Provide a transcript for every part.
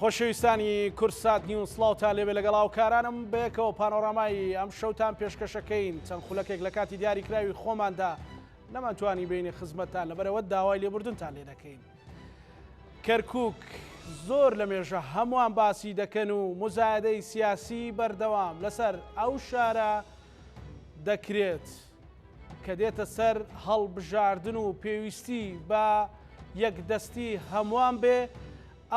خۆشەویستانی کوردسات نیوز سڵاوتان لێبێ لەگەڵ هاوکارانم بەیەکەوە پانۆرامای ئەم شەوتان پێشکەشەکەین چەند خولەکێک لە کاتی دیاریکراوی خۆماندا نەمانتوانی بینی خزمەتتان لەبەرەوە داوای لێبوردنتان لێ دەکەین. کەرکوک زۆر لە مێژە هەمووان باسی دەکەن و مزایدەی سیاسی بەردەوام لەسەر ئەو شارە دەکرێت کە دێتە سەر هەڵبژاردن و پێویستی بە یەکدەستی هەمووان بێ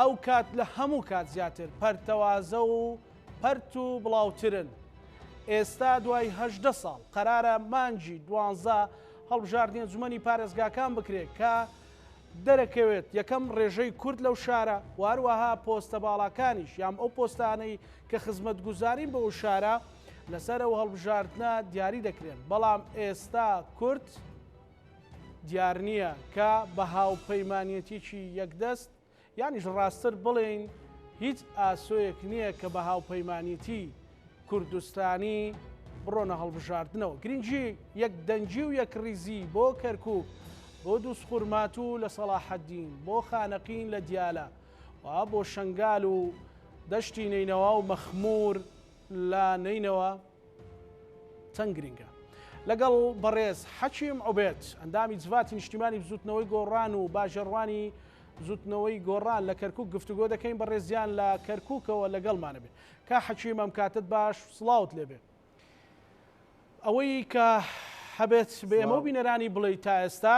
ئەو کات لە هەموو کات زیاتر پەرتەوازە و پەرت و بڵاوترن. ئێستا دوای 18 ساڵ قەرارە مانگی دوانزە هەڵبژاردنی ئەنجومەنی پارێزگاکان بکرێت کە دەرەکەوێت یەکەم ڕێژەی کورد لەو شارە و هەروەها پۆستە باڵاکانیش یان ئەو پۆستانەی کە خزمەتگوزارین بۆ ئەو شارە لەسەر ئەو هەڵبژاردنە دیاری دەکرێن بەڵام ئێستا کورد دیار نییە کە بە هاوپەیمانیەتیی یەکدەست یانیش ڕاستتر بڵێین هیچ ئاسۆیەک نییە کە بە هاوپەیمانیتی کوردستانی بڕۆنە هەڵبژاردنەوە. گرنگی یەکدەنگی و یەکڕیزی بۆ کەرکوک، بۆ دووزخورماتوو لە سەڵاحەدین، بۆ خانەقین لە دیالە و بۆ شەنگال و دەشتی نەینەوا و مەخموور لە نەینەوا چەند گرنگە. لەگەڵ بەڕێز حەکیم عوبێد، ئەندامی جڤاتی نیشتیمانی بزوتنەوەی گۆڕان و باژێڕوانی بزوتنەوەی گۆڕان لە کەرکوک گفتوگۆ دەکەین، بەڕێزیان لە کەرکوکەوە لەگەڵمانە بێ. کا حەکیم ئەم کاتەت باش سڵاوت لێبێ. ئەوەی کە هەبێت بە ئێمە و بینەرانی بڵێی تا ئێستا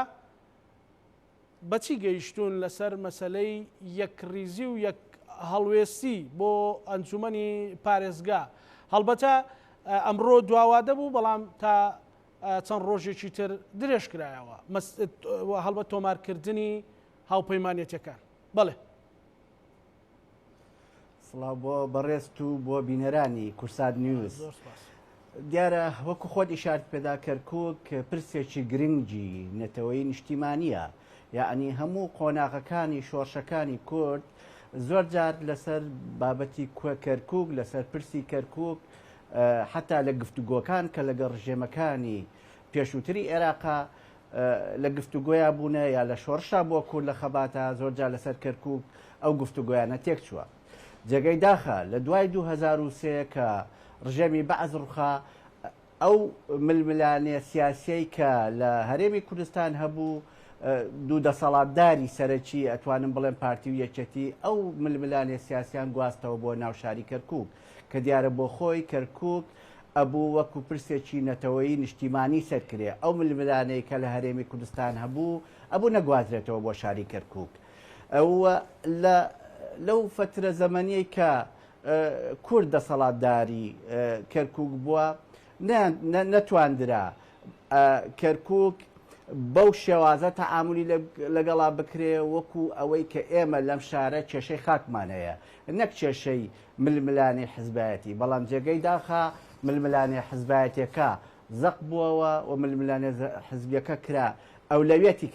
بەچی گەیشتوون لەسەر مەسەلەی یەکڕیزی و یەک هەڵوێستی بۆ ئەنجومەنی پارێزگا؟ هەڵبەتە ئەمڕۆ دواوادە بوو بەڵام تا چەند ڕۆژێکی تر درێژ کرایەوە هەڵبەت تۆمارکردنی هاوپەیمانێتیەکان. بەڵێ. سڵاو بۆ بەڕێزت و بۆ بینەرانی کورسات نیوز. دیارە وەکو خۆت ئیشارت پێدا کەرکوک پرسێکی گرنگی نەتەوەیی نیشتیمانیە یەعنی هەموو قۆناغەکانی شۆڕشەکانی کورد زۆر جار لەسەر بابەتی کەرکوک لەسەر پرسی کەرکوک حتا لە گفتوگۆکان کە لەگەڵ ڕژێمەکانی پێشووتری عێراقا لە گفتوگۆیا بوونە یا لە شۆڕشا بووە کورد لە خەباتە زۆر جار لەسەر کەرکوک ئەو گفتوگۆیانە تێکچووە. جێگەی داخە لە دوای 2003 کە ڕژێمی بەعس ڕوخا ئەو ململانێ سیاسیەی کە لە هەرێمی کوردستان هەبوو دوو دەسەڵاتداری سەرەکی ئەتوانم بڵێم پارتی و یەکێتی ئەو ململانێ سیاسیان گواستەوە بۆ ناو شاری کەرکوک کە دیارە بۆ خۆی کەرکوک ئەبوو وەکو پرسێکی نەتەوەیی نیشتیمانی سەرکرێ ئەو ململانێی کە لە هەرێمی کوردستان هەبوو ئەبوو نەگوازرێتەوە بۆ شاری کەرکوک و لە لەو فەترە زەمەنیەی کە کورد دەسەڵاتداری کەرکوک بووە نەتواندرا کەرکوک بەو شێوازە تەعاملی لەگەڵا بکرێ وەکو ئەوەی کە ئێمە لەم شارە کێشەی خاکمان هەیە نەک کێشەی ململانێی حزبایەتی، بەڵام جێگەی داخە ململانێ حزبایەتیەکە زەق بووەوە و ململانێ حزبیەکە کرا ئەولەویەتی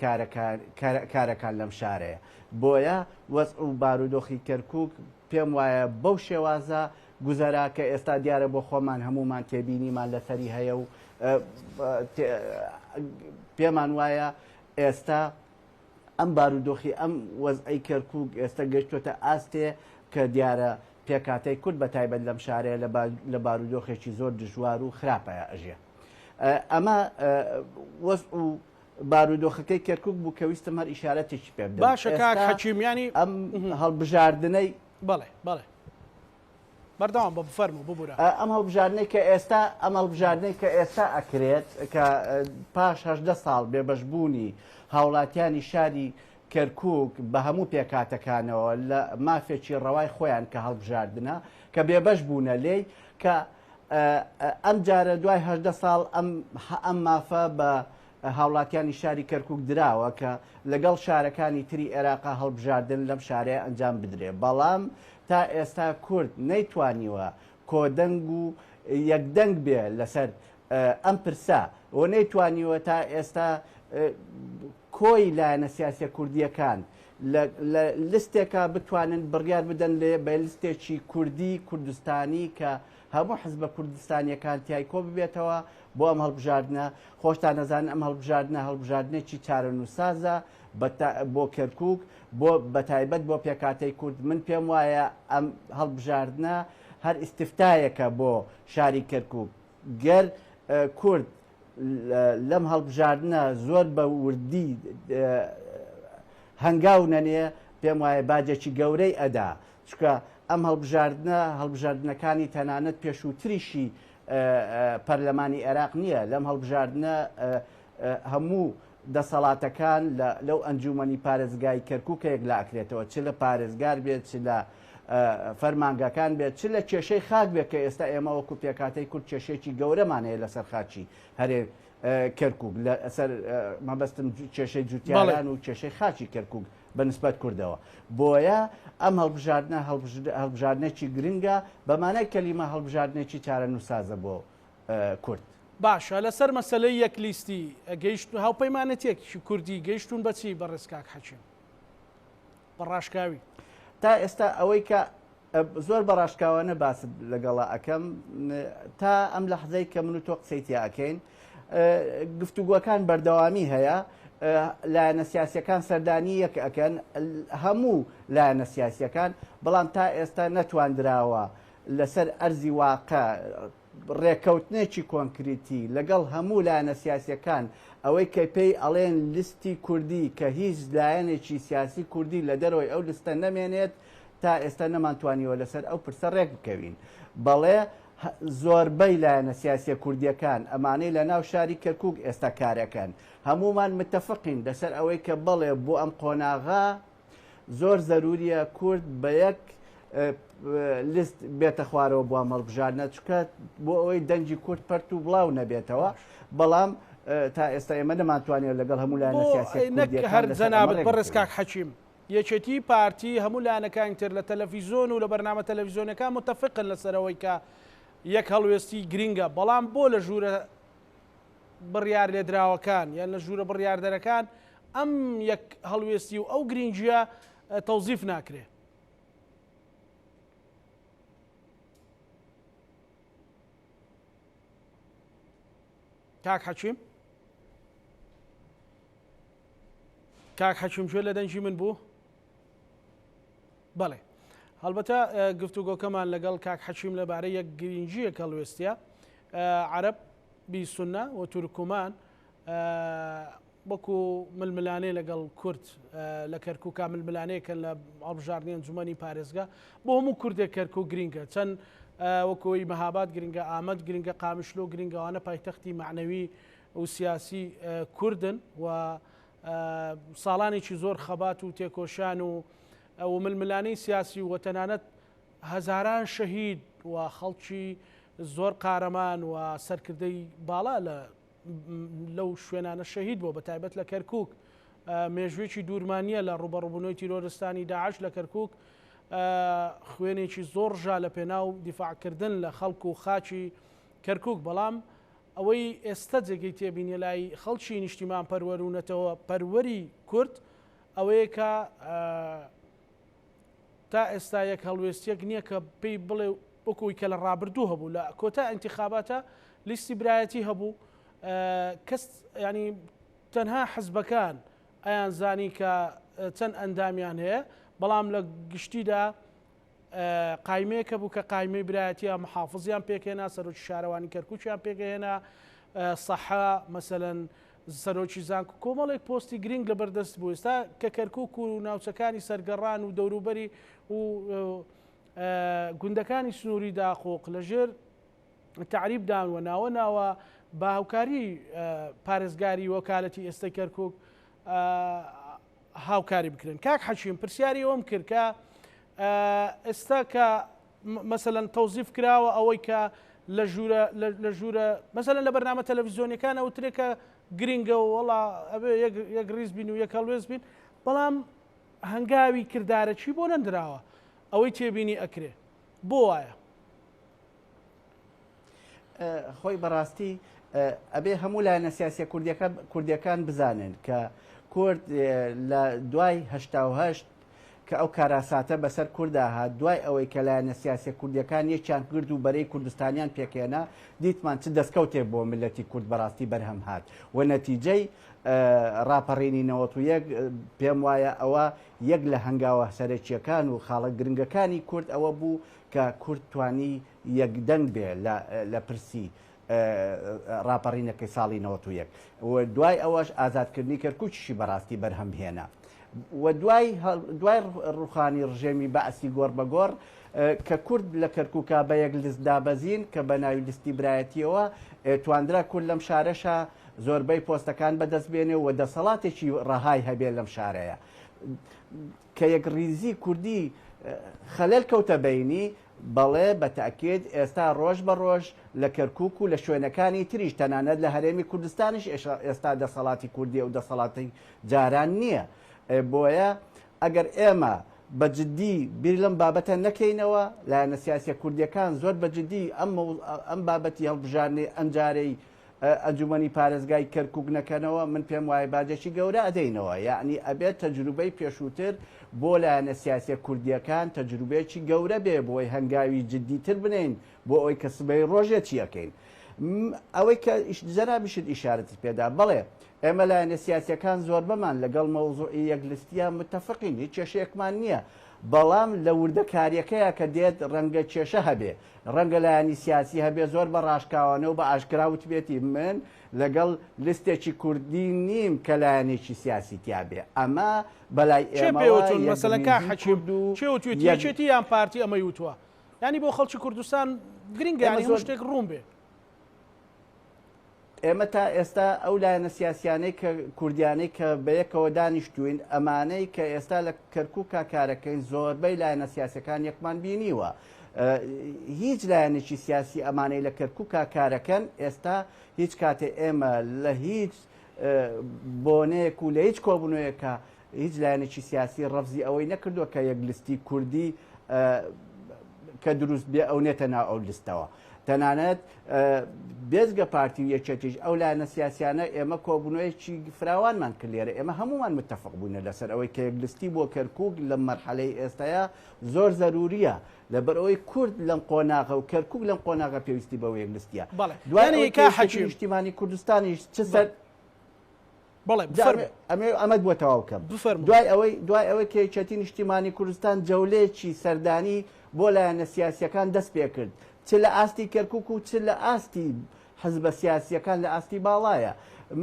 کارەکان لەم شارەیە. بۆیە وەزع و بارودۆخی کەرکوک پێم وایە بەو شێوازە گوزەرا کە ئێستا دیارە بۆ خۆمان هەموومان تێبینیمان لەسەری هەیە و پێمان وایە ئێستا ئەم بارودۆخی ئەم وەزعەی کەرکوک ئێستا گەشتوەتە ئاستێ کە دیارە پێکهاتەی کورد بە تایبەت لەم شارەیە لە بارودۆخێکی زۆر دژوار و خراپەیە ئەژێ. ئەمە وەزع و بارودۆخەکەی کەرکوک بوو کە ویستم هەر ئیشارەتێکی پێ بدەم. باشە کاک حەکیم یانی ئەم هەڵبژاردنەی بەڵێ بەڵێ بەردەوام بە بفەرموو ببورە. ئەم هەڵبژاردنەی کە ئێستا ئەم هەڵبژاردنەی کە ئێستا ئەکرێت کە پاش 18 ساڵ بێبەشبوونی هاوڵاتیانی شاری کەرکوک بە هەموو پێکهاتەکانەوە لە مافێکی ڕەوای خۆیان کە هەڵبژاردنە کە بێبەش بوونە لێی کە ئەم جارە دوای 18 ساڵ ئەم ئەم مافە بە هاوڵاتیانی شاری کەرکوک دراوە کە لەگەڵ شارەکانی تری عێراقا هەڵبژاردن لەم شارەیە ئەنجام بدرێ بەڵام تا ئێستا کورد نەیتوانیوە کۆدەنگ و یەکدەنگ بێ لەسەر ئەم پرسە و نەیتوانیوە تا ئێستا کۆی لایەنە سیاسیە کوردیەکان لە لستێکا بتوانن بڕیار بدەن لێ بە لستێکی کوردی کوردستانی کە هەموو حزبە کوردستانیەکان تیای کۆ ببێتەوە بۆ ئەم هەڵبژاردنە. خۆشتان ئەزانن ئەم هەڵبژاردنە هەڵبژاردنێکی چارەنووسسازە بۆ کەرکووک، بۆ بەتایبەت بۆ پێکهاتەی کورد. من پێم وایە ئەم هەڵبژاردنە هەر ئیستفتایەکە بۆ شاری کەرکووک. گەر کورد لەم هەڵبژاردنە زۆر بە وردی هەنگاو نەنێ، پێم وایە باجێکی گەورەی ئەدا. چونکە ئەم هەڵبژاردنە هەڵبژاردنەکانی تەنانەت پێشووتریشی پەرلەمانی عێراق نییە، لەم هەڵبژاردنە هەموو دەسەڵاتەکان لەو ئەنجوومەنی پارێزگای کەرکووکە یەکلا ئەکرێتەوە، چ لە پارێزگار بێت، چ لە فەرمانگەکان بێت، چ لە کێشەی خاک بێت کە ئێستا ئێمە وەکو پێکهاتەی کورد کێشەیەکی گەورەمان هەیە لەسەر خاکی هەرێ کەرکووک، لەسەر مەبەستم کێشەی جوتیاران و کێشەی خاکی کەرکووک بە نسبەت کوردەوە. بۆیە ئەم هەڵبژاردنە هەڵبژاردنێکی گرنگە، بە مانای کەلیمە هەڵبژاردنێکی چارەنووسسازە بۆ کورد. باشە لەسەر مەسەلەی یەک لیستی گەیشت هاوپەیمانێتیەکی کوردی گەیشتوون بە چی بەڕێز کاک حەکیم؟ بە ڕاشکاوی. تا ئێستا ئەوەی کە زۆر بە ڕاشکاوانە باست لەگەڵا ئەکەم تا ئەم لەحزەی کە من و تۆ قسەی تیا ئەکەین گفتوگۆکان بەردەوامی هەیە لایەنە سیاسیەکان سەردانی یەک ئەکەن هەموو لایەنە سیاسیەکان بەڵام تا ئێستا نەتواندراوە لەسەر ئەرزی واقع ڕێکەوتنێکی کۆنکریتی لەگەڵ هەموو لایەنە سیاسیەکان ئەوەی کە پێی ئەڵێن لستی کوردی کە هیچ لایەنێکی سیاسی کوردی لە دەرەوەی ئەو لستە نەمێنێت تا ئێستا نەمانتوانیوە لەسەر ئەو پرسە ڕێک بکەوین. بەڵێ زۆربەی لایەنە سیاسیە کوردیەکان ئەمانەی لە ناو شاری کەرکوک ئێستا کارەکەن هەموومان متەفقین لەسەر ئەوەی کە بەڵێ بۆ ئەم قۆناغە زۆر زەروریە کورد بە یەک لیست بێتە خوارەوە بۆ ئەم هەڵبژاردنە چونکە بۆ ئەوەی دەنگی کورد پەرت و بڵاو نەبێتەوە بەڵام تا ئێستا ئێمە نەمانتوانیوە لەگەڵ هەموو لایەنە سیاسیە کوردیەکان هەر جەنابت بەڕێز کاک حەکیم یەکێتی، پارتی، هەموو لایەنەکانی تر لە تەلەفیزۆن و لە بەرنامە تەلەفیزۆنیەکان متەفقن لەسەر ئەوەی کە یەک هەڵوێستی گرینگە، بەڵام بۆ لە ژوورە بڕیار لێدراوەکان یان لە ژوورە بڕیاردەرەکان ئەم یەک هەڵوێستی و ئەو گرینگیە تەوزیف ناکرێ؟ کاک حەکیم؟ کاک حەکیم گوێ لە دەنگی من بوو؟ بەڵێ هەڵبەتە گفتوگۆکەمان لەگەڵ کاک حەکیم لەبارەی یەک گرینگییەک هەڵوێستە عەرەب بی سونە و تورکمان وەکو ململانێ لەگەڵ کورد لە کەرکووکا ململانێکە لە هەڵبژاردنی ئەنجومەنی پارێزگا بۆ هەموو کوردێک کەرکوک گرینگە چەند وەکۆی مەهاباد گرنگە ئامەد گرنگە قامیشلۆ گرنگەوانە پایتەختی معنەوی و سیاسی کوردن و ساڵانێکی زۆر خەبات و تێکۆشان و و ململانێی سیاسی و تەنانەت هەزاران شەهید و خەڵکی زۆر قارەمان و سەرکردەی باڵا لە لەو شوێنانە شەهید بووە بە تایبەت لە کەرکک مێژوێکی دوورمانە لە ڕوبەڕبوونەوەی تیرۆرستانی داعش لە کەرکک خوێنێکی زۆر ڕژا لە پێناو دیفاعکردن لە خەڵک و خاکی کەرکک بەڵام ئەوەی ئێستا جێگەی تێبینیە لای خەڵکی نیشتیمان پەروەر و نەتەوە پەروەری کورد ئەوەیە کە تا ئێستا یەک هەڵوێستیەک نییە کە پێی بڵێ وەکوی کە لە ڕابردوو هەبوو لە کۆتا ئینتیخاباتە لیستی برایەتی هەبوو کەس ینی تەنها حزبەکان ئەیان زانی کە چەند ئەندامیان هەیە بەڵام لە گشتیدا قایمەیەک هەبوو کە قایمەی برایەتیە محافزیان پێکهێنا، سەرۆکی شارەوانی کەرکوکیان پێکهێنا، سەحە مەسەلەن سەرۆکی زانکۆ کۆمەڵێک پۆستی گرنگ لەبەردەست بوو. ئێستا کە کەرکوک و ناوچەکانی سەرگەڕان و دەوروبەری و گوندەکانی سنووری داقوق لەژێر تەعریب دان و ناوە ناوە بە هاوکاری پارێزگاری وەکالەتی ئێستای کەرکوک هاوکاری بکرێن. کاک حەکیم پرسیاری ئەوەم کرد کە ئێستا کە مەسەلەن تەوزیف کراوە ئەوەی کە لە ژوورە لە ژوورە مەسەلەن لە بەرنامە تەلەڤیزیۆنیەکان ئەوترێ کە گرینگە و وەڵا ئەبێ یەک یەک ڕیز بین و یەک هەڵوێست بین بەڵام هەنگاوی کردارەکی بۆ نەندراوە ئەوەی تێبینی ئەکرێ بۆ وایە؟ خۆی بەڕاستی ئەبێ هەموو لایەنە سیاسیە کوردیەکە کوردیەکان بزانن کە. کورد لە دوای 88 کە ئەو کاراساتە بەسەر کوردا هات، دوای ئەوەی کە لایەنە سیاسیە کوردیەکان یەکیان گرت و بەرەی کوردستانیان پێکهێنا، دیتمان چ دەستکەوتێک بۆ میللەتی کورد بەڕاستی بەرهەم هات و نەتیجەی ڕاپەڕینی 91 پێم وایە ئەوە یەک لە هەنگاوە سەرەکیەکان و خاڵە گرنگەکانی کورد ئەوە بوو کە کورد توانی یەکدەنگ بێ لە پرسی ڕاپەڕینەکەی ساڵی 91 و دوای ئەوەش ئازادکردنی کەرکوکیشی بەڕاستی بەرهەم هێنا و دوای دوای ڕوخانی ڕژێمی بەعسی گۆڕ بە گۆڕ کە کورد لە کەرکوکا بە یەک لست دابەزین کە بە ناوی لستی برایەتیەوە تواندرا کورد لەم شارەشا زۆربەی پۆستەکان بەدەست بێنێ و دەسەڵاتێکی ڕەهای هەبێ لەم شارەیە کە یەکڕیزی کوردی خەلەل کەوتە بەینی، بەڵێ بە تەئکید ئێستا ڕۆژ بە ڕۆژ لە کەرکوک و لە شوێنەکانی تریش تەنانەت لە هەرێمی کوردستانیش ئێستا دەسەڵاتی کوردی ئەو دەسەڵاتەی جاران نییە. بۆیە ئەگەر ئێمە بە جدی بیر لەم بابەتە نەکەینەوە، لایەنە سیاسیە کوردیەکان زۆر بە جدی ئەم بابەتی هەڵبژاردنەی ئەمجارەی ئەنجومەنی پارێزگای کەرکوک نەکەنەوە من پێم وایە باجێکی گەورە ئەدەینەوە یەعنی ئەبێت تەجروبەی پێشووتر بۆ لایەنە سیاسیە کوردیەکان تەجروبەیەکی گەورە بێ بۆی هەنگاوی جدی تر بنێین بۆ ئەوەی کە سبەی ڕۆژێ چی ئەکەین ئەوەی کە جەنابیشت ئیشارەتت پێدا بەڵێ ئێمە لایەنە سیاسیەکان زۆربەمان لەگەڵ مەوزوعی یەک لستیە متفقین هیچ کێشەیەکمان نییە بەڵام لە وردەکاریەکەیا کە دێت ڕەنگە کێشە هەبێ ڕەنگە لایەنی سیاسی هەبێ زۆر بە ڕاشکاوانە و بە ئاشکرا وتبێتی من لەگەڵ لستێکی کوردی نیم کە لایەنێکی سیاسی تیا بێ. ئەمە بەلای کێ ئێمەوە پێوتون مەسەلەن کاک یەکڕیزی حەکیم کورد و کێ وتوێتی یەک یەکێتی یان پارتی ئەمەی وتوە یانی بۆ خەڵکی کوردستان گرنگە ئێمە یانی هەموو زۆر شتێک ڕوون بێ. ئێمە تا ئێستا ئەو لایەنە سیاسیانەی کە کوردیانەی کە بەیەکەوە دانیشتوین ئەمانەی کە ئێستا لە کەرکوکا کارەکەین زۆربەی لایەنە سیاسەکان یەکمان بینیوە هیچ لایەنێکی سیاسی ئەمانەی لە کەرکوکا کارەکەن ئێستا هیچ کاتێ ئێمە لە هیچ بۆنەیەک و لە هیچ کۆبوونەوەیەکە هیچ لایەنێکی سیاسی ڕەفزی ئەوەی نەکردووە کە یەک لستی کوردی کە دروست بێ ئەو نێتە ناو ئەو لستەوە. تەنانەت بێجگە پارتی و یەکێتیش ئەو لایەنە سیاسیانە ئێمە کۆبوونەوەیەکی فراوانمان کرد لێرە ئێمە هەموومان متفق بووینە لەسەر ئەوەی کە یەک لستی بۆ کەرکوک لەم مەرحەلەی ئێستایا زۆر زەروریە لەبەر ئەوەی کورد لەم قۆناغە و کەرکوک لەم قۆناغە پێویستی بەوە یەک لستیە بەڵێ دوای یانی ئەوەی کە کاک یەکێتی حەکیم نیشتیمانی کوردستانیش چ بەڵێ سەر بەڵێ جا بفەرموو. ئەمێ ئەمەت بۆ تەواو کەم. بفەرموو. دوای ئەوەی دوای ئەوەی کە یەکێتی نیشتیمانی کوردستان جەولەیەکی سەردانی بۆ لایەنە سیاسیەکان دەست پێکرد چ لە ئاستی کەرکوک و چ لە ئاستی حزبە سیاسیەکان لە ئاستی باڵایە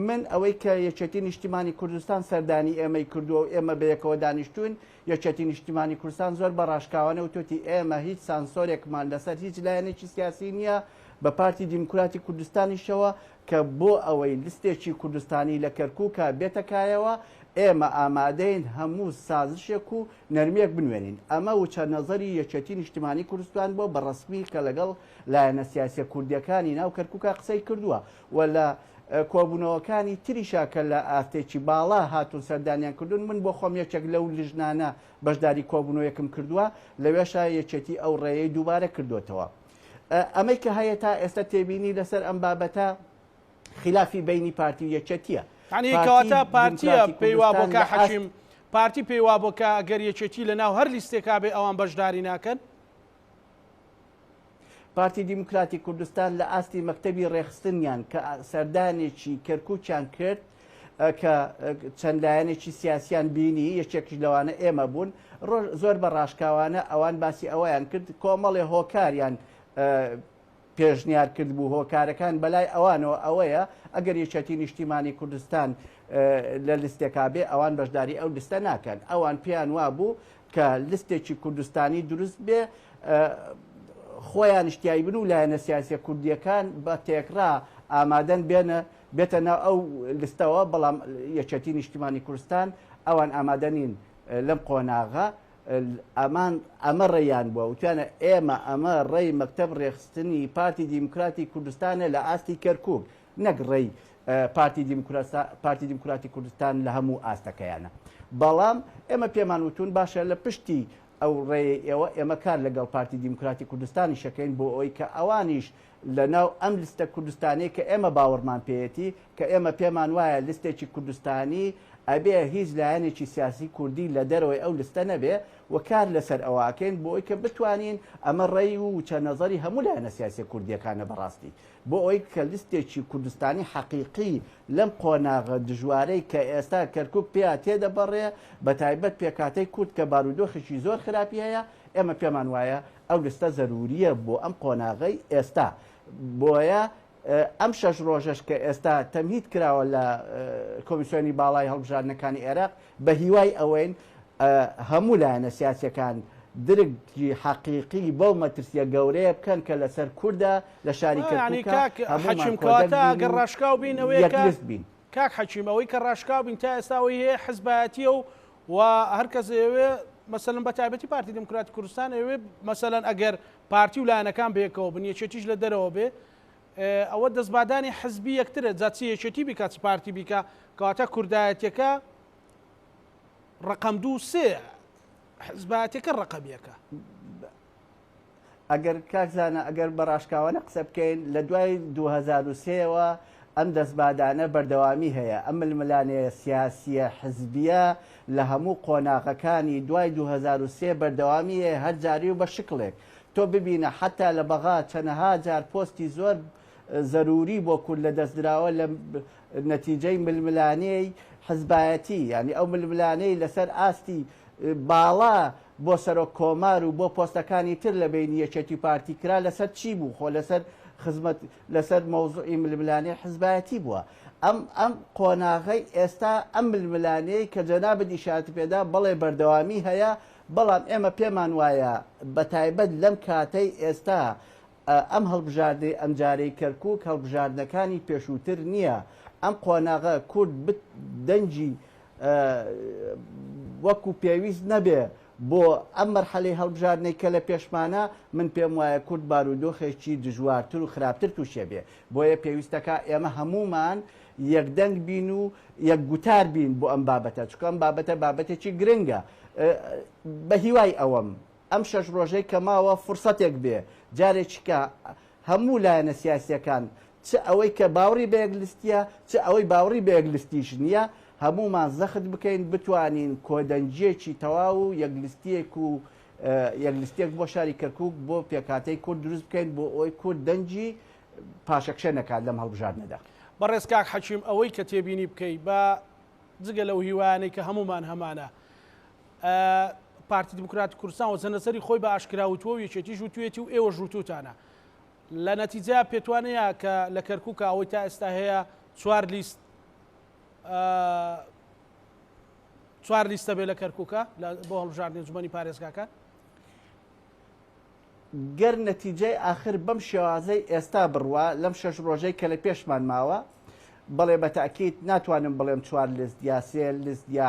من ئەوەی کە یەکێتی نیشتیمانی کوردستان سەردانی ئێمەی کردووە و ئێمە بەیەکەوە دانیشتوین یەکێتی نیشتیمانی کوردستان زۆر بە ڕاشکاوانە وتوتی ئێمە هیچ سانسۆرێکمان لەسەر هیچ لایەنێکی سیاسی نییە بە پارتی دیموکراتی کوردستانیشەوە کە بۆ ئەوەی لستێکی کوردستانی لە کەرکوکا بێتە کایەوە ئێمە ئامادەین هەموو سازشێک و نەرمیەک بنوێنین. ئەمە وچە نەزەری یەکێتی نیشتیمانی کوردستان بووە بە ڕەسمی کە لەگەڵ لایەنە سیاسیە کوردیەکانی ناو کەرکوکا قسەی کردووە و لە کۆبوونەوەکانی تریشا کە لە ئاستێکی باڵا هاتوون سەردانیان کردوون من بۆ خۆم یەکێک لەو لژنانە بەشداری کۆبوونەوەیەکم کردووە لەوێشا یەکێتی ئەو ڕێیەی دووبارە کردۆتەوە. ئەمەی کە هەیە تا ئێستا تێبینی لەسەر ئەم بابەتە خلافی بەینی پارتی و یەکێتیە. یانی پارتی کەواتە پارتیە دیموکراتی پێی وابووە کوردستان کاک لە ئاست حەکیم، پارتی پێی وابووە کە ئەگەر یەکێتی لە ناو هەر لیستێکا بێ ئەوان بەشداری ناکەن؟ پارتی دیموکراتی کوردستان لە ئاستی مەکتەبی ڕێکخستنیان کە سەردانێکی کەرکوکیان کرد کە چەند لایەنێکی سیاسیان بینی یەکێکیش لەوانە ئێمە بوون زۆر بە ڕاشکاوانە ئەوان باسی ئەوەیان کرد کۆمەڵێ هۆکاریان پێشنیار کردبوو هۆکارەکان بەلای ئەوانەوە ئەوەیە ئەگەر یەکێتی نیشتیمانی کوردستان لە لستێکا بێ ئەوان بەشداری ئەو لستە ناکەن ئەوان پێیان وابوو کە لستێکی کوردستانی دروست بێ خۆیانیش تیای بن و لایەنە سیاسیە کوردیەکان بە تێکڕا ئامادەن بێنە بێتە ناو ئەو لستەوە بەڵام یەکێتی نیشتیمانی کوردستان ئەوان ئامادە نین لەم قۆناغە ئەمان ئەمە ڕێیان بووە وتیانە ئێمە ئەمە ڕێی مەکتەب ڕێخستنی پارتی دیموکراتی کوردستانە لە ئاستی کەرکوک نەک ڕێی پارتی پارتی دیموکراتی کوردستان لە هەموو ئاستەکەیانە بەڵام ئێمە پێمان وتون باشە لە پشتی ئەو ڕێی ئێوە ئێمە کار لەگەڵ پارتی دیموکراتی کوردستانی شەکەین بۆ ئەوەی کە ئەوانیش. لە ناو ئەم لستە کوردستانیەی کە ئێمە باوەڕمان پێیەتی، کە ئێمە پێمان وایە لستێکی کوردستانی ئەبێ هیچ لایەنێکی سیاسی کوردی لە دەرەوەی ئەو لستە نەبێ و کار لەسەر ئەوە ئەکەین بۆ ئەوی کە بتوانین ئەمە ڕەی و وچە نەزەری هەموو لایەنە سیاسیە کوردیەکانە بەڕاستی بۆ ئەوەی کە لستێکی کوردستانی حەقیقی لەم قۆناغە دژوارەی کە ئێستا کەرکوک پێیا تێدەپەڕێ بەتایبەت پێکهاتەی کورد کە بارودۆخێکی زۆر خراپی هەیە ئێمە پێمان وایە ئەو لستە زەروریە بۆ ئەم قۆناغەی ئێستا بۆیە ئەم شەش ڕۆژەش کە ئێستا تەمهید کراوە لە کۆمیسیۆنی باڵای هەڵبژاردنەکانی عێراق بە هیوای ئەوەین هەموو لایەنە سیاسیەکان درکی حەقیقی بەو مەترسیە گەورەیە بکەن کە لەسەر کوردە لە شاری یانی کەرکوکە کاک هەموومان حەکیم کۆدەنگ کەواتە بین ئەگەر و ڕاشکاو بین ئەوەیە یەک کە لست بین. کاک حەکیم ئەوەی کە ڕاشکاو بین تا ئێستا ئەوەی هەیە حزبایەتیە و و هەر کەس ئەیەوێ مەسەلەن بە تایبەتی پارتی دیموکراتی کوردستان ئەیەوێ مەسەلەن ئەگەر پارتی و لایەنەکان بەیەکەوە بن یەکێتیش لە دەرەوە بێ ئەوە دەستبادانی حزبی یەکترە جا چ یەکێتی بیکا چ پارتی بیکا کەواتە کوردایەتیەکە ڕەقەم دوو سێ حزبایەتیەکە ڕەقەم یەکە. ئەگەر کاک زانا ئەگەر بە ڕاشکاوانە قسە بکەین لە دوای 2003 وە ئەم دەستبادانە بەردەوامی هەیە، ئەم ململانێ سیاسیە حزبیە لە هەموو قۆناغەکانی دوای 2003 بەردەوامی هەیە هەر جارەی و بە شکڵێک تۆ ببینە حەتا لە بەغا چەنەها جار پۆستی زۆر زەروری بۆ کورد لە دەست دراوە لە نەتیجەی ململانێی حزبایەتی یانی ئەو ململانێی لەسەر ئاستی باڵا بۆ سەرۆک کۆمار و بۆ پۆستەکانی تر لە بەینی یەکێتی و پارتی کرا لەسەر چی بوو خۆ لەسەر خزمەت لەسەر مەوزوعی ململانێی حزبایەتی بووە ئەم ئەم قۆناغەی ئێستا ئەم ململانێی کە جەنابت ئیشارەت پێدا بەڵێ بەردەوامی هەیە بەڵام ئێمە پێمان وایە بەتایبەت لەم کاتەی ئێستا ئەم هەڵبژاردنەی ئەمجارەی کەرکوک هەڵبژاردنەکانی پێشووتر نییە، ئەم قۆناغە کورد دەنگی وەکو پێویست نەبێ بۆ ئەم مەرحەلەی هەڵبژاردنەی کە لە پێشمانە، من پێم وایە کورد بارودۆخێکی دژوارتر و خراپتر تووشێ بێ، بۆیە پێویستەکا ئێمە هەموومان یەکدەنگ بین و یەک گوتار بین بۆ ئەم بابەتە، چونکە ئەم بابەتە بابەتێکی گرنگە. بە هیوای ئەوەم ئەم شەش ڕۆژەی کە ماوە فرسەتێک بێ جارێکیکە هەموو لایەنە سیاسیەکان چ ئەوەی کە باوڕی بە یەک لستیە چ ئەوەی باوڕی بە یەک لستیش نییە هەموومان زەخت بکەین بتوانین کۆدەنگیەکی تەواو و یەک لستیەک و یەک لستێک بۆ شاری کەرکوک بۆ پێکهاتەی کورد دروست بکەین بۆ ئەوەی کورد دەنگی پاشەکشە نەکات لەم هەڵبژاردنەدا. بەڕێز کاک حەکیم ئەوەی کە تێبینی بکەی با جگە لەو هیوایانەی کە هەموومان هەمانە پارتی دیموکراتی کوردستان وەزەنەسەری خۆی بە ئاشکرا وتووە و یەکێتیش وتوویەتی و ئێوەش وتووتانە. لە نەتیجە پێتوانەیە کە لە کەرکووکە ئەوەی تا ئێستا هەیە چوار لیست چوار لیستە بێ لە کەرکووکە بۆ هەڵبژاردنی ئەنجومەنی پارێزگاکان؟ گەر نەتیجەی ئاخر بەم شێوازەی ئێستا بڕوا لەم شەش ڕۆژەی کە لە پێشمان ماوە، بەڵێ بە تەئکید ناتوانم بڵێم چوار لیست یا سێ لیست یا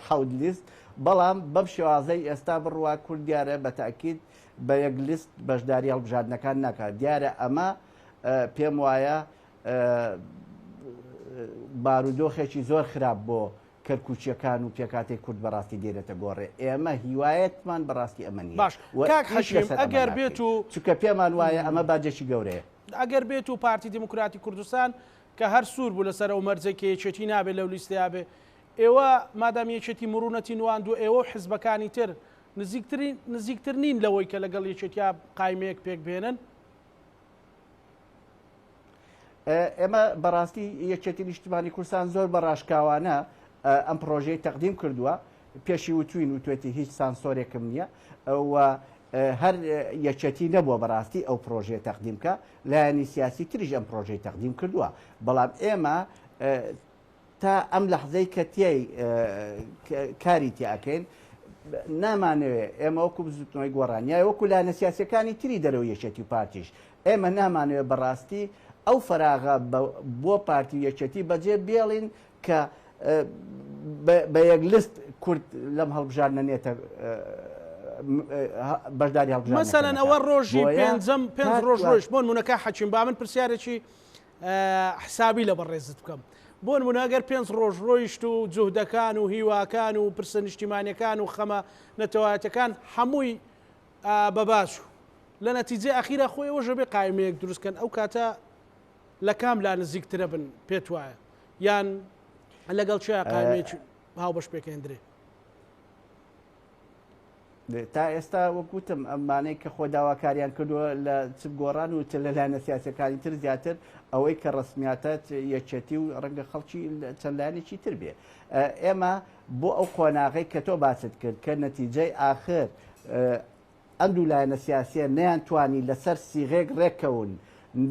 حەوت لیست، بەڵام بەم شێوازەی ئێستا بڕوا کورد دیارە بە تەئکید بە یەک لیست بەشداری هەڵبژاردنەکان ناکات. دیارە ئەمە پێم وایە بارودۆخێکی زۆر خراپ بۆ کەرکوکیەکان و پێکهاتەی کورد بەڕاستی دێنێتە گۆڕێ، ئێمە هیوایەتمان بەڕاستی ئەمە نییە باش و کاک ئیش حەکیم لەسەر ئەمە ئەگەر ناکەین، بێت و چونکە پێمان وایە ئەمە باجێکی گەورەیە. ئەگەر بێت و پارتی دیموکراتی کوردستان کە هەر سوور بوو لەسەر ئەو مەرجەی کە یەکێتی نابێت لەو لیستەیا بێ، ئێوە مادام یەکێتی مروونەتی نواندووە ئێوە و حزبەکانی تر نزیکترین نزیکتر نین لەوەی کە لەگەڵ یەکێتیا قایمەیەک پێک بهێنن؟ ئێمە بەڕاستی یەکێتی نیشتمانی کوردستان زۆر بە ڕاشکاوانە ئەم پرۆژەی تەقدیم کردووە پێشی وتوین وتوێتی هیچ سانسۆرێکم نییە و هەر یەکێتی نەبووە بەڕاستی ئەو پرۆژەیە تەقدیم کە لایەنی سیاسی تریش ئەم پرۆژەی تەقدیم کردووە بەڵام ئێمە تا ئەم لەحزەی کە تیای کاری تیا ئەکەین نامانەوێ ئێمە وەکو بزوتنەوەی گۆڕان یا وەکو لایەنە سیاسیەکانی تری دەرەوەی یەکێتی و پارتیش ئێمە نامانەوێ بەڕاستی ئەو فەراغە بۆ پارتی و یەکێتی بەجێ بێڵین کە بە یەک لست کورد لەم هەڵبژاردنە نێتە بەشداری هەڵبژاردنەکە مەسەلەن نەکات. ئەوە ڕۆژی بۆیە پێنجەم پێنج تا ڕۆژ ڕۆیشت بۆ نمونە کاک حەکیم با من پرسیارێکی حسابی لە بەڕێزت بکەم. بۆ نمونە ئەگەر پێنج ڕۆژ ڕۆیشت و جوهدەکان و هیواکان و پرسە نیشتیمانیەکان و خەمە نەتەوایەتەکان هەمووی بەبا چوو. لە نەتیجەی ئەخیرا خۆ ئێوەش ئەبێ قایمەیەک دروست کەن ئەو کاتە لە کام لا نزیکترە بن پێت وایە یان لەگەڵ چیا قایمەیەکی هاوبەش پێکهێندرێ؟ تا ئێستا وەک وتم ئەمانەی کە خۆ داواکاریان کردووە لە چ گۆڕان و چ لە لایەنە سیاسەکانی تر زیاتر ئەوەی کە ڕسمیاتە یەکێتی و ڕەنگە خەڵکی چەند لایەنێکی تر بێ ئێمە بۆ ئەو قۆناغەی کە تۆ باست کرد کە نەتیجەی ئاخر ئەم دوو لایەنە سیاسیە نەیانتوانی لەسەر سیغەیەک ڕێککەون،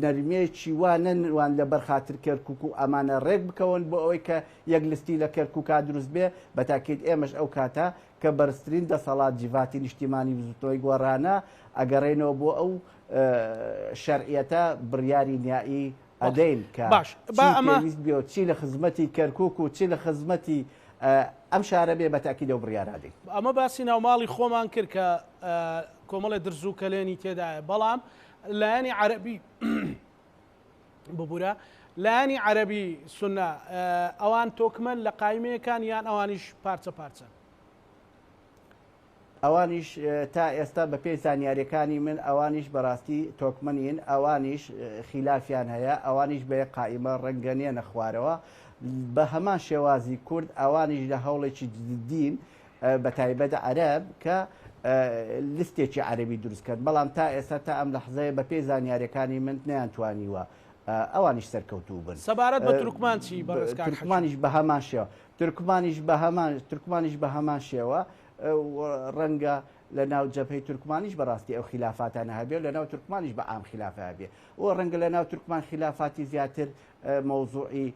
نەرمییەکی وا نەنوان لەبەر خاتر کەرکوک و ئەمانە ڕێک بکەون بۆ ئەوەی کە یەک لستی لە کەرکوکا دروست بێ، بەتاکید ئێمەش ئەو کاتە کە بەرزترین دەسەڵات جڤاتی نیشتیمانی بزوتنەوەی گۆڕانە ئەگەڕێینەوە بۆ ئەو شەرعیەتە بڕیاری نیائی ئەدەین کە باش با چی ئەمە پێویست بێ و چی لە خزمەتی کەرکوک و چی لە خزمەتی ئەم شارە بێ بە تەئکید ئەو بڕیارە ئەدەین. ئەمە باسی ناوماڵی خۆمان کرد کە کۆمەڵێ درز و کەلێنی تێدایە بەڵام لایەنی عەرەبی ببورە لایەنی عەرەبی سونە ئەوان تۆکمەن لە قایمەیەکان یان ئەوانیش پارچە پارچەن؟ ئەوانیش تا ئێستا بە پێی زانیاریەکانی من ئەوانیش بەراستی تۆکمە نین ئەوانیش خیلافیان هەیە ئەوانیش بە یەک قائیمە ڕەنگە نێنە خوارەوە بە هەمان شێوازی کورد ئەوانیش لە هەوڵێکی جدین بە تایبەت عەرەب کە لستێکی عەرەبی دروست کەن بەڵام تا ئێستا تا ئەم لەحزەیە بە پێی زانیاریەکانی من نەیانتوانیوە ئەوانیش سەرکەوتوو بن. سەبارەت بە تورکمان چی بەڕێز کاک حەکیم؟ تورکمانیش بە هەمان شێوە تورکمانیش بە هەمان تورکمانیش بە هەمان شێوە ڕەنگە لە ناو جەبهەی تورکمانیش بەڕاستی ئەو خیلافاتانە هەبێ و لە ناو تورکمانیش بە عام خیلافە هەبێ و ڕەنگە لە ناو تورکمان خیلافاتی زیاتر مەوزوعی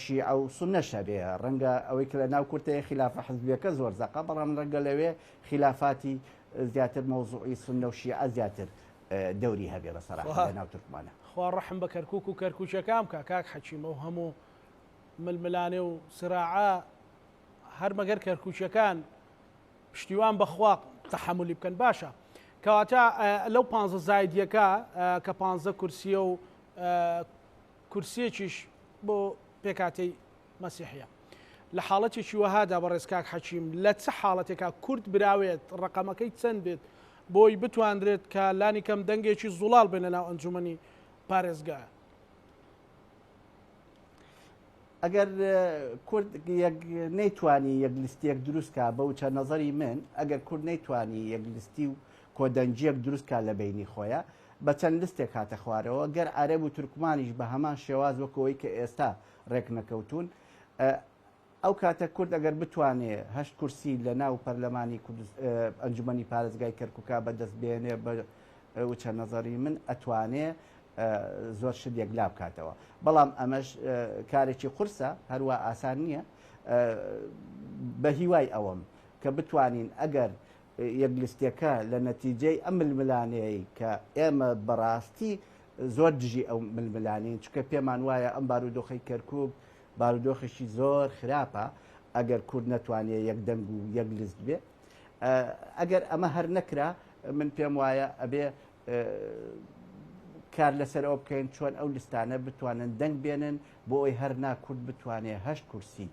شیعە و سوننەش هەبێ ڕەنگە ئەوەی کە لە ناو کورد هەیە خیلافە حزبیەکە زۆر زەقە بەڵام ڕەنگە لەوێ خیلافاتی زیاتر مەوزوعی سوننە و شیعە زیاتر دەوری هەبێ بە سەراحەت لە ناو تورکمانە. خوا ڕەحم بە کەرکوک و کەرکوکیەکان بکا کاک حەکیم ئەو هەموو ململانێ و سراعە هەر مەگەر کەرکوکیەکان پشتیوان بەخوا تەحەمولی بکەن باشە کەواتە لەو پ زایدیەکە کە پ کورسیە و کورسیەکیش بۆ پێکاتەی مەسیحە لە حاڵەتێکی وەهادا بەڕێز کاک حەکیم لە چ حاڵەتێکا کورد براوێت ڕقەمەکەی چەند بێت بۆی بتواندرێت کە لانی کەم دەنگێکی زوڵاڵ بێن لە ناو ئەنجومەنی پارێزگا؟ ئەگەر کورد یەک نەیتوانی یەک لیستیەک دروست کا بە وچە نەزەری من ئەگەر کورد نەیتوانی یەک لیستی و کۆدەنگیەک دروست کا لە بەینی خۆیا بە چەند لستێک هاتە خوارەوە گەر عەرەب و تورکمانیش بە هەمان شێواز وەک ئەوەی کە ئێستا ڕێک نەکەوتوون ئەو کاتە کورد ئەگەر بتوانێ هەشت کورسی لە ناو پەرلەمانی ئەنجومەنی پارێزگای کەرکوکا بەدەست بێنێ بە وچە نەزەری من ئەتوانێ زۆر شت یەکلا بکاتەوە بەڵام ئەمەش کارێکی قورسە هەروە ئاسان نییە بە هیوای ئەوەم کە بتوانین ئەگەر یەکلستەکە لە نەتیجەی ئەم ململانەیە کە ئێمە بەڕاستی زۆر دژی ئەو ململانین چکە پێمان وایە ئەم بارودۆخی کەرکک بارودۆخێکی زۆر خراپە ئەگەر کورد نەتوانێت یەک دەنگ و یەک لست بێ ئەگەر ئەمە هەر نەکرا من پێم وایە ئەبێ کار لەسەر ئەوە بکەین چۆن ئەو لستانە بتوانن دەنگ بێنن بۆ ئەوی هەر نا کورد بتوانێ هەشت کورسی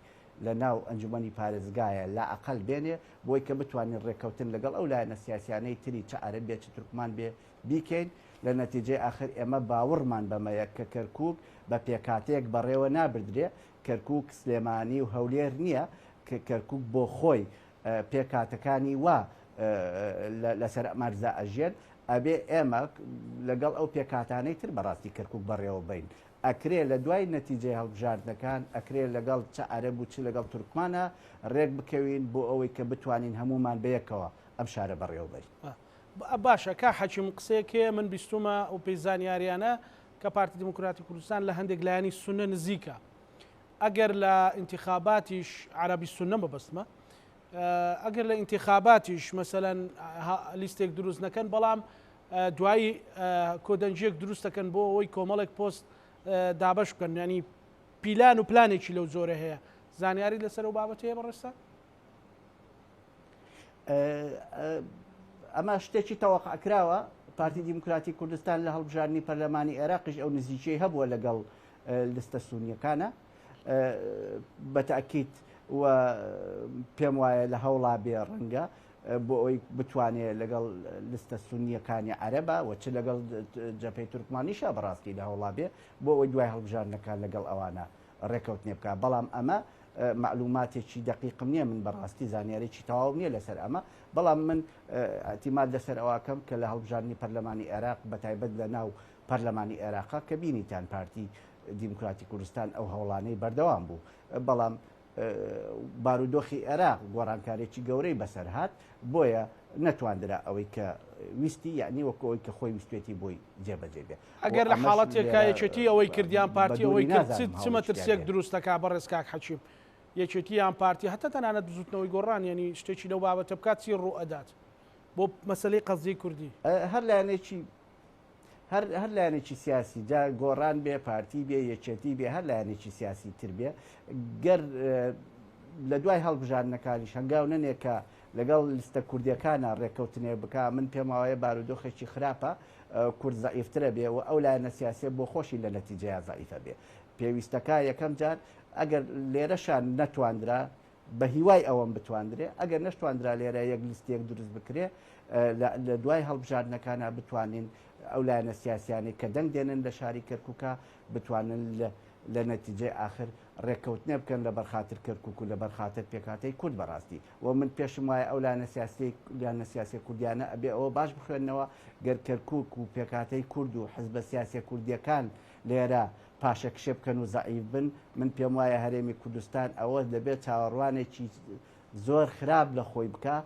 لە ناو ئەنجومەنی پارێزگایە لا ئەقل بێنێ بۆی کە بتوانین ڕێککەوتن لەگەڵ ئەو لایەنە سیاسیانەی تری چ عەرەب بێ چ تورکمان بێ بیکەین لە نەتیجەی ئاخر ئێمە باوڕمان بەمەیە کە کەرکوک بە پێکهاتەیەک بەڕێوە نابردرێ کەرکوک سلێمانی و هەولێر نییە کە کەرکوک بۆ خۆی پێکهاتەکانی وا لەسەر ئەم ئەرزە ئەژیەن، ئەبێ ئێمە لەگەڵ ئەو پێکهاتانەی تر بەڕاستی کەرکوک بەڕێوە بەین. ئەکرێ لە دوای نەتیجەی هەڵبژاردنەکان ئەکرێ لەگەڵ چ عەرەب و چ لەگەڵ تورکمانا رێک بکەوین بۆ ئەوەی کە بتوانین هەموومان بەیەکەوە ئەم شارە بەڕێوە بەرین. باشە کاک حەکیم قسەیەک هەیە من بیستومە و پێی زانیاریانە کە پارتی دیموکراتی کوردستان لە هەندێک لایەنی سوننە نزیکە ئەگەر لە ئینتیخاباتیش عەرەبی سوننە مەبەستمە ئەگەر لە ئینتیخاباتیش مەسەلەن لیستێک دروست نەکەن بەڵام دوایی کۆدەنگیەک دروست دەکەن بۆ ئەوەی کۆمەڵێک پۆست دابەش بکەن ینی پیلان و پلانێکی لەو جۆرە هەیە زانیاری لەسەر ئەو بابەت هەیە بەڕێزتان؟ ئەمە شتێکی تەوەقع کراوە پارتی دیموکراتی کوردستان لە هەڵبژاردنی پەرلەمانی عێراقیش ئەو نزیکیەی هەبووە لەگەڵ لستە سونیەکانە بە تاکیت و پێم وایە لە هەوڵا بێ ڕەنگە. بۆ ئەوەی بتوانێ لەگەڵ لستە سونییەکانی عەرەبا و چ لەگەڵ جەبهەی تورکمانیشا بەڕاستی لە هەوڵا بێ بۆ ئەوەی دوای هەڵبژاردنەکان لەگەڵ ئەوانە ڕێکەوتنێ بکا. بەڵام ئەمە مەعلوماتێکی دەقیقم نییە، من بەڕاستی زانیارێکی تەواوم نییە لەسەر ئەمە، بەڵام من ئیعتیماد لەسەر ئەوە ئەکەم کە لە هەڵبژاردنی پەرلەمانی عێراق بەتایبەت لە ناو پەرلەمانی عێراقا کە بینیتان پارتی دیموکراتی کوردستان ئەو هەوڵانەی بەردەوام بوو، بەڵام بارودۆخی عێراق گۆڕانکارێکی گەورەی بەسەر هات، بۆیە نەتواندرا ئەوەی کە ویستی یەعنی وەکو ئەوەی کە خۆی ویستێتی بۆی جێبەجێ بێ. ئەگەر لە حاڵەتێکا یەکێتی ئەوەی کرد یان پارتی ئەوەی کرد چ مەترسیەک دروست دەکا بەڕێز کاک حەکیم؟ یەکێتی یان پارتی هەتا تەنانەت بزوتنەوەی گۆڕان یەنی شتێکی لەو بابەتە بکات چی ڕوو ئەدات بۆ مەسەلەی قەزیەی کوردی؟ هەر لایەنێکی هەر هەر لایەنێکی سیاسی جا گۆڕان بێ پارتی بێ یەکێتی بێ هەر لایەنێکی سیاسی تر بێ گەر لە دوای هەڵبژاردنەکانیش هەنگاو نەنێ کە لەگەڵ لیستە کوردیەکانە ڕێککەوتنێ بکا من پێم وایە بارودۆخێکی خراپە کورد زەعیفترە بێ و ئەو لایەنە سیاسیە بۆ خۆشی لە نەتیجەیا زەعیفە بێ پێویستەکە یەکەم جار ئەگەر لێرەشان نەتواندرا بە هیوای ئەوەم بتواندرێ، ئەگەر نەشتواندرا لێرە یەک لیستێک دروست بکرێ، لە دوای هەڵبژاردنەکانا بتوانین ئەو لایەنە سیاسیانەی کە دەنگ دێنن لە شاری کەرکووکا بتوانن لە نەتیجەی ئاخر ڕێککەوتنێ بکەن لەبەر خاتر کەرکووک و لەبەر خاتر پێکهاتەی کورد بەڕاستی و من پێشم وایە ئەو لایەنە سیاسی لایەنە سیاسیە کوردیانە ئەبێ ئەوە باش بخوێننەوە گەر کەرکووک و پێکهاتەی کورد و حزبە سیاسیە کوردیەکان لێرە پاشەکشێ بکەن و زەعیف بن، من پێم وایە هەرێمی کوردستان ئەوە دەبێت چاوەڕوانێکی زۆر خراپ لە خۆی بکا،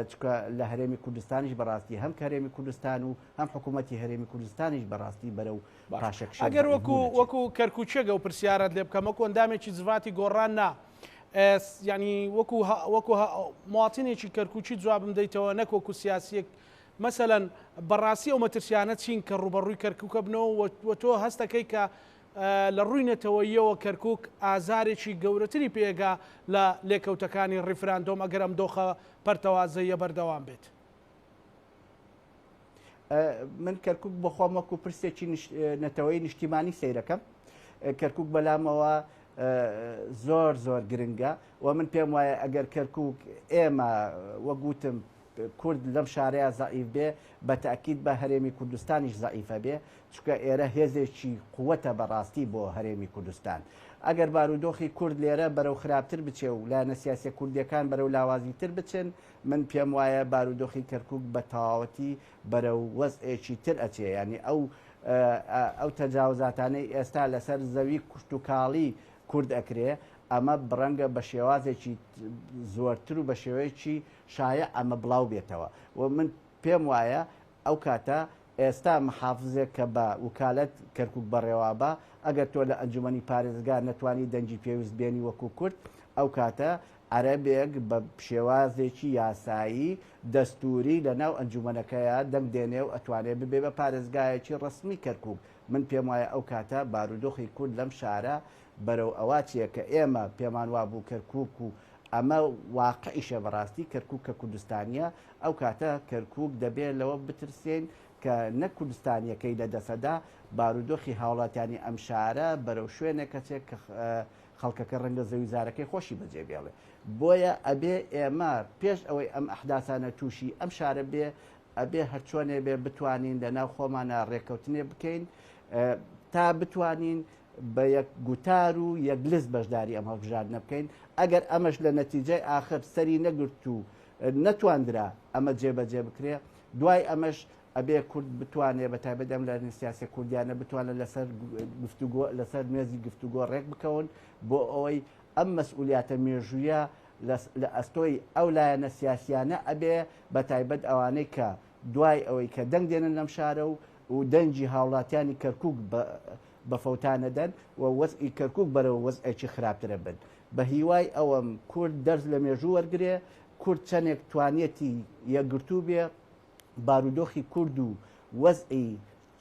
چونکە لە هەرێمی کوردستانیش بەڕاستی هەم هەرێمی کوردستان و هەم حکوومەتی هەرێمی کوردستانیش بەڕاستی بەرەو پاشەکشێ و ئەگەر زەعیف وەکو بوون ئەچێت. وەکو کەرکووکیەک ئەو پرسیارەت لێ بکەم، وەکو ئەندامێکی جڤاتی گۆڕان نا، یانی وەکو وەکو مواطنێکی کەرکووکی جوابم دەیتەوە نەک وەکو سیاسیەک، مەسەلەن بەڕاستی ئەو مەترسیانە چین کە ڕووبەڕووی کەرکووکە بنەوە و تۆ هەست دەکەی کە لە ڕووی نەتەوەییەوە کەرکووک ئازارێکی گەورەتری پێگا لە لێکەوتەکانی ڕیفراندۆم ئەگەر ئەم دۆخە پەرتەوازەییە بەردەوام بێت؟ من کەرکووک بۆ خۆم وەکو پرسێکی نەتەوەی نیشتیمانی سەیرەکەم. کەرکووک بەلامەوە زۆر زۆر گرنگە و من پێم وایە ئەگەر کەرکووک ئێمە وەک وتم کورد لەم شارەیا زەعیف بێ بە تەئکید بە هەرێمی کوردستانیش زەعیفە بێ چونکە ئێرە هێزێکی قوەتە بە ڕاستی بۆ هەرێمی کوردستان ئەگەر بارودۆخی کورد لێرە بەرەو خراپتر بچێ و لایەنە سیاسیە کوردیەکان بەرەو لاوازی تر بچن من پێم وایە بارودۆخی کەرکوک بە تەواوەتی بەرەو وەزعێکی تر ئەچێ یانی ئەو ئەو تەجاوزاتانەی ئێستا لەسەر زەوی کوشتوکاڵی کورد ئەکرێ ئەمە بڕەنگە بە شێوازێکی زۆرتر و بە شێوەیەکی شایع ئەمە بڵاو بێتەوە و من پێم وایە ئەو کاتە ئێستا محافزێک کە بە وکالەت کەرکوک بەڕێوابا ئەگەر تۆ لە ئەنجومەنی پارێزگا نەتوانی دەنگی پێویست بێنی وەکو کورد ئەو کاتە عەرەبێک بە شێوازێکی یاسایی دەستوری لە ناو ئەنجومەنەکەیا دەنگ دێنێ و ئەتوانێ ببێ بە پارێزگایەکی ڕەسمی کەرکوک من پێم وایە ئەو کاتە بارودۆخی کورد لەم شارە بەرەو ئەوە چیە کە ئێمە پێمان وابوو کەرکوک و ئەمە واقعیشە بەڕاستی کەرکوک کە کوردستانیە ئەو کاتە کەرکوک دەبێ لەوە بترسێین کە نەک کوردستانیەکەی لە دەسەدا بارودۆخی هاوڵاتیانی ئەم شارە بەرەو شوێنێک ئەچێ کە خەڵکەکە ڕەنگە زەویزارەکەی خۆشی بەجێ بێڵێ بۆیە ئەبێ ئێمە پێش ئەوەی ئەم ئەحداسانە تووشی ئەم شارە بێ ئەبێ هەرچۆنێ بێ بتوانین لە ناو خۆمانە ڕێککەوتنێ بکەین تا بتوانین بە یەک گوتار و یەک لست بەشداری ئەم هەڵبژاردنە بکەین، ئەگەر ئەمەش لە نەتیجەی ئاخر سەری نەگرت و نەتواندرا ئەمە جێبەجێ بکرێ، دوای ئەمەش ئەبێ کورد بتوانێ بە تایبەت ئەم لایەنە سیاسیە کوردیانە بتوانن لەسەر گفتوگۆ لەسەر مێزی گفتوگۆ ڕێک بکەون بۆ ئەوەی ئەم مەسئولیاتە مێژوویە لە ئەستۆی ئەو لایەنە سیاسیانە ئەبێ بە تایبەت ئەوانەی کە دوای ئەوەی کە دەنگ دێنن لەم شارە و و دەنگی هاوڵاتیانی کەرکوک بە بە فەوتان ئەدەن و وەزعی کەرکوک بەرەو وەزعێکی خراپتر ئەبن. بە هیوای ئەوەم کورد دەرس لە مێژوو وەرگرێ، کورد چەنێک توانیەتی یەکگرتوو بێ، بارودۆخی کورد و وەزعی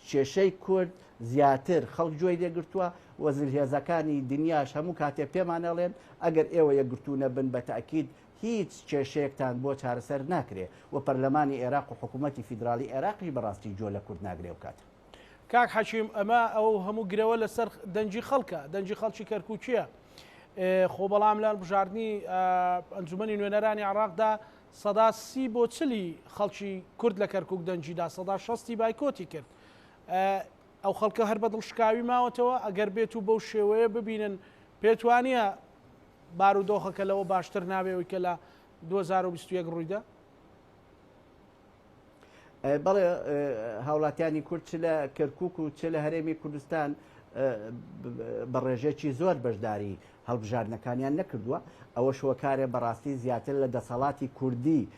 کێشەی کورد زیاتر خەڵک گوێی لێ گرتووە و زلهێزەکانی دنیاش هەموو کاتێ پێمان ئەڵێن ئەگەر ئێوە یەکگرتوو نەبن بە تەئکید هیچ کێشەیەکتان بۆ چارەسەر ناکرێ و پەرلەمانی ئێراق و حکوومەتی فیدراڵی ئێراقیش بەڕاستی گوێ لە کورد ناگرێ ئەو کاتە. کاک حەکیم ئەمە ئەو هەموو گرەوە لەسەر دەنگی خەڵکە، دەنگی خەڵکی کەرکووکییە. خۆ بەڵام لە هەڵبژاردنی ئەنجومەنی نوێنەرانی عێراقدا 30 بۆ چلی خەڵکی کورد لە کەرکک دەنگیدا 60 بایکۆتی کرد. ئەو خەڵکە هەر بە دڵشکاوی ماوەتەوە ئەگەر بێت و بەو شێوەیە ببینن پێتوانە بارودۆخەکە لەوە باشتر نابێ ئەوی کە لە 2021 ڕوویدا؟ بەڵێ هاوڵاتیانی کورد چ لە کەرکک و چ لە هەرێمی کوردستان بە ڕێژێکی زۆر بەشداری هەڵبژاردنەکانیان نەکردووە ئەوە هۆکارێ بەڕاستی زیاتر لە دەسەڵاتی کوردی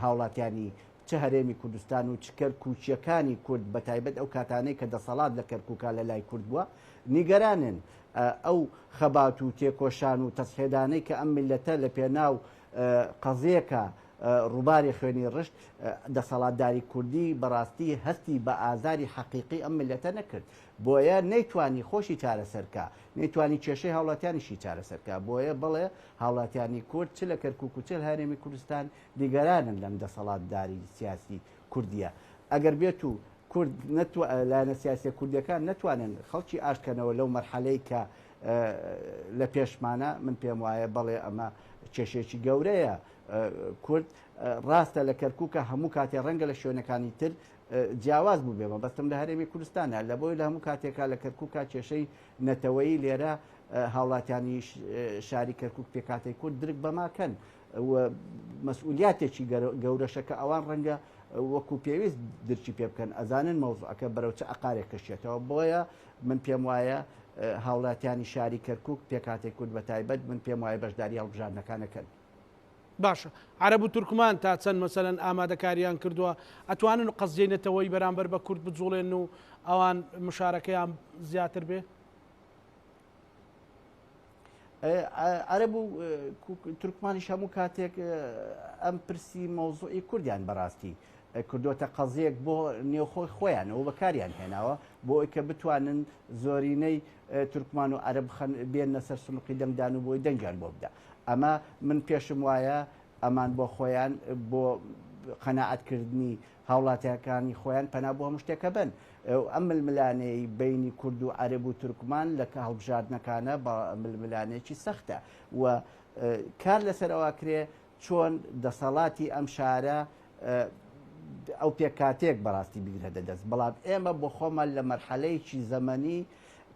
هاوڵاتیانی چ هەرێمی کوردستان و چ کەرکووکییەکانی کورد بە تایبەت ئەو کاتانەی کە دەسەڵات لە کەرکووکا لە لای کورد بووە نیگەرانن ئەو خەبات و تێکۆشان و تەزحێدانەی کە ئەم میللەتە لە پێناو قەزیەکە ڕووباری خوێنی ڕشت دەسەڵاتداری کوردی بەڕاستی هەستی بە ئازاری حەقیقی ئەم میللەتە نەکرد بۆیە نەیتوانی خۆشی چارەسەر کا نەیتوانی کێشەی هاوڵاتیانیشی چارەسەر کا بۆیە بەڵێ هاوڵاتیانی کورد چ لە کەرکووک و چ لە هەرێمی کوردستان نیگەرانن لەم دەسەڵاتداری سیاسی کوردیە. ئەگەر بێت و کورد لایەنە سیاسیە کوردیەکان نەتوانن خەڵکی ئاشت کەنەوە لەو مەرحەلەی کە لە پێشمانە، من پێم وایە بەڵێ ئەمە کێشەیەکی گەورەیە. کورد ڕاستە لە کەرکوکە هەموو کاتێ ڕەنگە لە شوێنەکانی تر جیاواز بووبێ، مەبەستم لە هەرێمی کوردستانە، لە بۆی لە هەموو کاتێکا لە کەرکوکا کێشەی نەتەوەیی لێرە هاوڵاتیانی شاری کەرکوک پێکهاتەی کورد درک بەماکەن. و مەسئولیاتێکی گەورەشە کە ئەوان ڕەنگە وەکو پێویست درکی پێ بکەن ئەزانن مەوزوعەکە بەرەو چ ئەقارێک کەشێتەوە بۆیە من پێم وایە هاوڵاتیانی شاری کەرکک پێکهاتەی کورد بە تایبەت من پێم وایە بەشداری هەڵبژاردنەکانەکەن. باشە عەرەب و تورکمان تا چەند مەسەلەن ئامادەکاریان کردووە ئەتوانن قەزیەی نەتەوەیی بەرامبەر بە کورد بجوڵێن و ئەوان مشارەکەیان زیاتر بێ؟ عەرەب و تورکمانیش هەموو کاتێک ئەم پرسی مەوزوعی کوردیان بەڕاستی کردوتە قەزیەک بۆ نێوخۆی خۆیانەوە بەکاریان هێناوە بۆ ئەوی کە بتوانن زۆرینەی تورکمان و عەرەب بێنە سەر سنوقی دەنگدان و بۆی دەنگیان بۆ بدە ئەمە من پێشم وایە ئەمان بۆ خۆیان بۆ قەناعەتکردنی هاوڵاتیەکانی خۆیان پەنا بۆ هەموو شتێک ئەبەن. ئەم ململانێی بەینی کورد و عەرەب و تورکمان لە هەڵبژاردنەکانە بە ململانێکی سەختە و کار لەسەر ئەوە کرێ چۆن دەسەڵاتی ئەم شارە ئەو پێکاتێک بەڕاستی بگرە دەست بەڵام ئێمە بۆ خۆمان لە مەرحەلەیەکی زەمەنی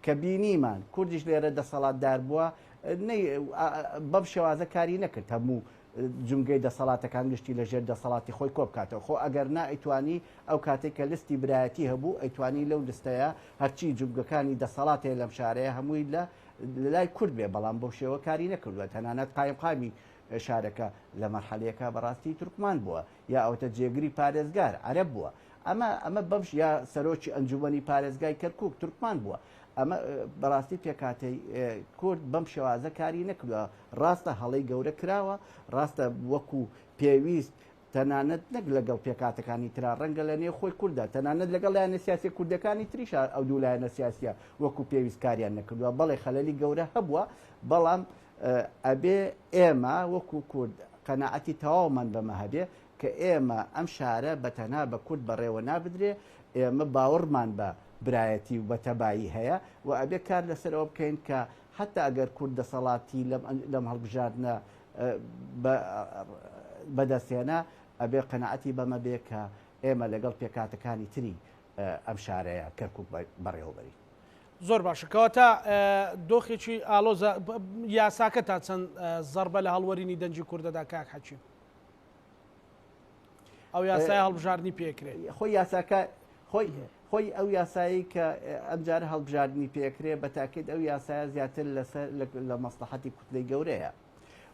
کە بینیمان کوردیش لێرە دەسەڵاتدار بووە بەم شێوازە کاری نەکرد هەموو جومگەی دەسەڵاتەکان گشتی لە ژێر دەسەڵاتی خۆی کۆبکاتەوە خۆ ئەگەر نا ئەیتوانی ئەو کاتەی کە لستی برایەتی هەبوو ئەیتوانی لەو لستەیە هەرچی جومگەکانی دەسەڵات هەیە لەم شارەیە هەمووی لە لای کورد بێ بەڵام بەو شێوە کاری نەکردووە تەنانەت قایمقامی شارەکە لە مەرحەلەیەکا بەڕاستی تورکمان بووە یا ئەوەتە جێگری پارێزگار عەرەب بووە ئەمە ئەمە بەم یا سەرۆکی ئەنجومەنی پارێزگای کەرکوک تورکمان بووە ئەمە بەڕاستی پێکهاتەی کورد بەم شێوازە کاری نەکردووە ڕاستە هەڵەی گەورە کراوە، ڕاستە وەکو پێویست تەنانەت نەک لەگەڵ پێکهاتەکانی ترا، ڕەنگە لە نێو خۆی کورددا، تەنانەت لەگەڵ لایەنە سیاسیە کوردەکانی تریشا ئەو دوو لایەنە سیاسیە وەکو پێویست کاریان نەکردووە. بەڵێ خەلەلی گەورە هەبووە، بەڵام ئەبێ ئێمە وەکو کورد قەناعەتی تەواومان بەمە هەبێ کە ئێمە ئەم شارە بە تەنها بە کورد بەڕێوە نابدرێ، ئێمە باوەڕمان بە برایەتی و بە تەبایی هەیە و ئەبێ کار لەسەر ئەوە بکەین کە حەتا ئەگەر کورد دەسەڵاتی لەم هەڵبژاردنە بەدەست هێنا، ئەبێ قەناعەتی بەمە بێ کە ئێمە لەگەڵ پێکهاتەکانی تری ئەم شارەیە کەرکوک بەڕێوە بەرین. زۆر باشە کەواتە دۆخێکی ئالۆزە یاساکە تا چەند زەربە لە هەڵوەرینی دەنگی کوردەدا کاک حەکیم؟ ئەو یاسای هەڵبژاردنی پێکرێ خۆی یاساکە خۆی خۆی ئەو یاسایی کە ئەمجارە هەڵبژاردنی پێکرێ بە تاکید ئەو یاسایە زیاتر لەسەر لە مەسلحەتی کوتلەی گەورەیە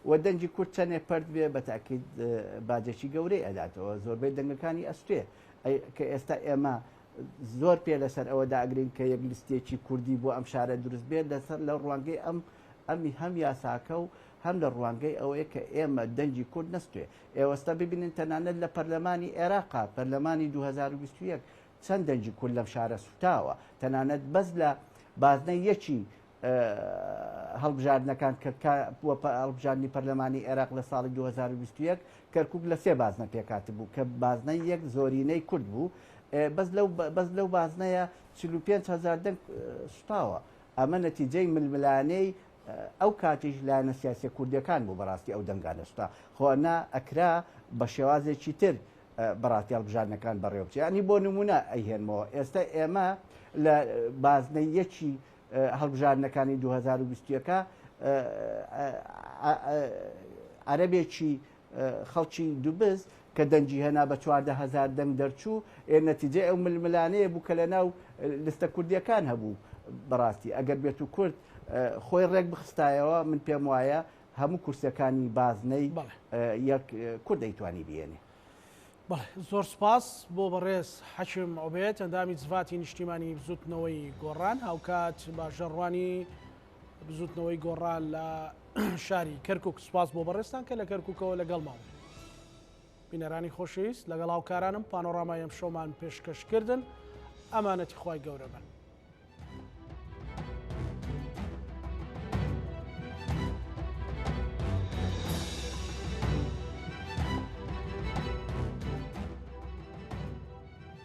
و دەنگی کورد چەندێ پەرت بێ بە تاکید باجێکی گەورەی ئەداتەوە زۆربەی دەنگەکانی ئەستێ کە ئێستا ئێمە زۆر پێ لەسەر ئەوە داگرین کە یەک لیستێکی کوردی بۆ ئەم شارە دروست بێت لەسەر لە ڕوانگەی ئەم ئەمی هەم یاساکە و هەم لە ڕوانگەی ئەوەیە کە ئێمە دەنگی کورد نەستوێ. ئێوەستا ببینن تەنانەت لە پەرلەمانی ئێراقا، پەرلەمانی 2021، چەند دەنگی کورد لەم شارە سوتاوە. تەنانەت بەس لە بازنەی یەکی هەڵبژاردنەکان کە بووە هەڵبژاردنی پەرلەمانی ئێراق لە ساڵی 2021، کەرکوک لە سێ بازنە پێکهاتبوو کە بازنەی یەک زۆرینەی کورد بوو، بەس لەو بەس لەو بازنەیە 45 هەزار دەنگ سوتاوە. ئەمە نەتیجەی ململانێی ئەو کاتیش لایەنە سیاسیە کوردیەکان بوو بەڕاستی ئەو دەنگانە سوتا خۆ نا ئەکرا بە شێوازێکی تر بەڕاستی هەڵبژاردنەکان بەڕێوە بچێ ینی بۆ نمونە ئەیهێنمەوە ئێستا ئێمە لە بازنەی یەکی هەڵبژاردنەکانی 2021 عەرەبێکی خەڵکی دوبز کە دەنگی هێنا بە 14 هەزار دەنگ دەرچوو، ئێ نەتیجەی ئەو ململانێیە بوو کە لەناو لستە کوردییەکان هەبوو. بەڕاستی ئەگەر بێتو کورد خۆی ڕێک بخستایەوە من پێم وایە هەموو کورسیەکانی بازنەی یەک کورد دەیتوانی بهێنێ. بەڵێ زۆر سوپاس بۆ بەڕێز حەکیم عوبێد ئەندامی جڤاتی نیشتیمانی بزوتنەوەی گۆڕان هاوکات باژەڕوانی بزوتنەوەی گۆڕان لە شاری کەرکک سوپاس بۆ بەڕێزتان کە لە کەرککەوە لەگەڵمان بینەرانی خۆشەویست لەگەڵ هاوکارانم پانۆرامای ئەم شەومان پێشکەشکردن ئەمانەتی خوای گەورە بن.